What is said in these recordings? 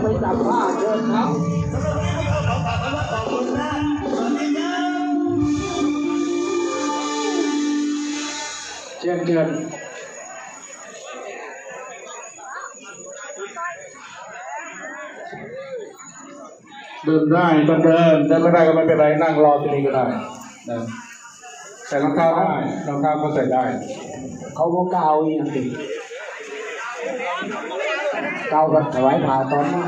ໄປຈັບຜ້າເຊີນຄັບ ເຊີນເຊີນ ເດີນໄດ້ກໍເດີນ ເດີນບໍ່ໄດ້ກໍໄມ່ເປັນໄລ ນັ່ງລໍທີ່ນີ້ກໍໄດ້ນະ. ໃສ່ລອງເທ້າໄດ້ ລອງເທ້າກໍໃສ່ໄດ້. ເຂົາບໍ່ກ່າວອີ່ຫຍັງຕິ ກ່າວກັບຖວາຍຜ້າຕອນນັ້ນ.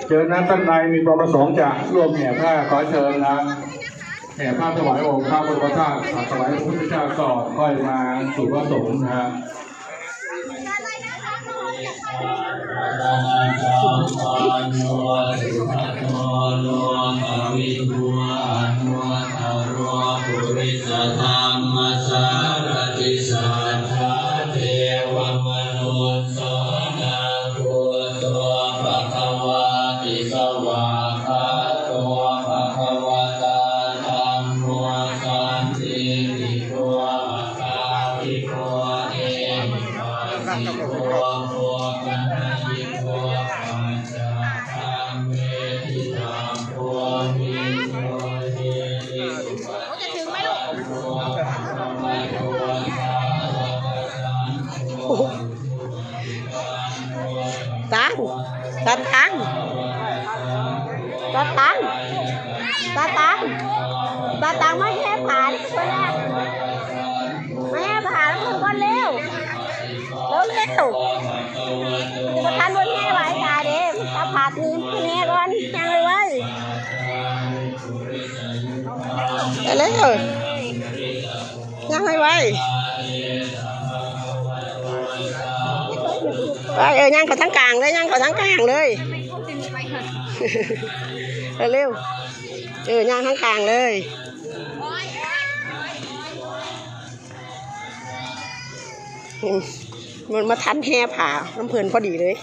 ເຊີນນະ ທ່ານໃດມີປະສົງຈະຮ່ວມແຫ່ຜ້າ ຂໍເຊີນນະ ແຫ່ຜ້າຖວາຍອົງພະບໍລົມທາດ ຖວາຍພະພຸດທະເຈົ້າກ່ອນ ຄ່ອຍມາສູ່ພະສົງນະ. ຕັງ ຕາຕັງ ຕາຕັງ ຕາຕັງ ຕາຕັງ ມາແຫ່ຜ້ານີ້ກ່ອນແລ້ວ ມາແຫ່ຜ້ານຳເພິ່ນກ່ອນເລັວ ເລັວໆ ຊິບໍ່ທັນເພິ່ນແຫ່ຫຼາຍຕາເດ້ ຕາຜາດນີ້ມາແຫ່ກ່ອນ ຍ່າງໄວໆ ໄປເລີຍ ຍ່າງໄວໆ ໄປ ເອີ ຍ່າງເຂົ້າທາງກາງເລີຍ ຍ່າງເຂົ້າທາງກາງເລີຍ ເລັວໆ ເອີ ຍ່າງທາງກາງເລີຍ ມັນມາທັນແຫ່ຜ້ານຳເພິ່ນພໍດີເລີຍ.